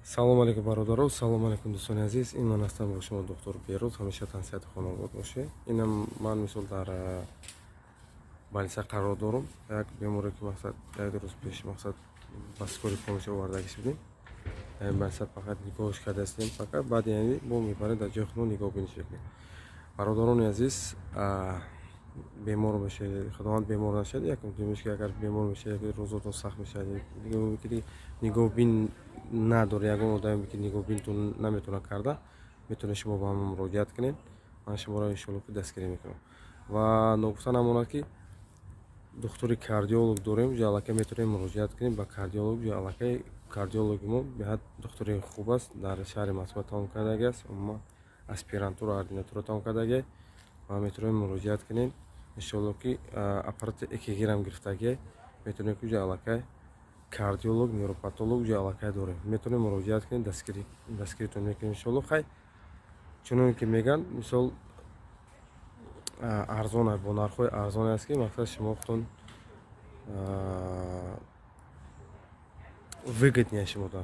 Салом алейкум, бародаро, салом алейкум, дӯстони азиз. Ин ман ҳастам бо шумо, доктор Бероз. Ҳамеша тансиҳати хонавод бошед. Инам ман, мисол, дар больница қарор дорам. Як беморе, ки, мақсад, як 2 рӯз пеш, мақсад, ба скорый помощь овардагиш будем. Дар ин больница фақат нигоҳш кардастем фақат, баъд яъне бо мебарем, дар ҷои худмон нигоҳбиниш мекунем. Бародарони азиз, бемор мешавед, Худованд бемор нашавад. Якум думеш ки агар бемор мешавед, рӯзотон сахт мешавад, ки нигоҳбин надоред, ягон одаме ки нигоҳбинтон наметавонад карда, метавонед шумо ба ман муроҷиат кунед. Ман шуморо, иншоалло, ки дастгирӣ мекунам. Ва ногуфта намонад, ки духтури кардиолог дорем. Ҷо аллакай метавонем муроҷиат кунем ба кардиолог. Ҷо аллакай кардиологи мо беҳад духтури хуб аст, дар шаҳри Москва тамом кардаги аст, умуман аспирантура, ординатура тамом кардаги ва метавонем муроҷиат кунем. Иншоалло, ки аппарати ЭКГрам гирифтагӣ, метавонем ки ҷо аллакай кардиолог, невропатолог ҷо аллакай дорем, метавонем муроҷиат кунем, дастгиритон мекунем, иншоалло. Хай, чуноне ки мегӯянд, мисол, арзон, бо нархҳои арзоне аст, ки, мақсад, шумо худтон выгоднее шумода.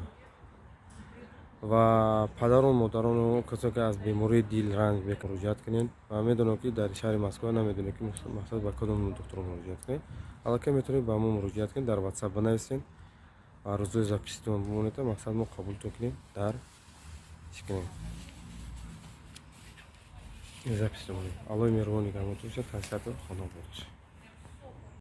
Ва падару модарону касое, ки аз бемории дил ранҷ мекунанд, муроҷиат кунед. Ва медонам, ки дар шаҳри Москва намедонед, ки, мақсад, ба кадом духтуро муроҷиат кунед. Аллакай метавонед ба мо муроҷиат кунед, дар Ватсап банависед ва рӯзои записитон бимонед, мақсад, мо қабултон кунем, дар чӣ кунем, записитон монем. Аллоҳи меҳрубон нигаҳбонтон бошад. Тансиҳату хонобод бошед.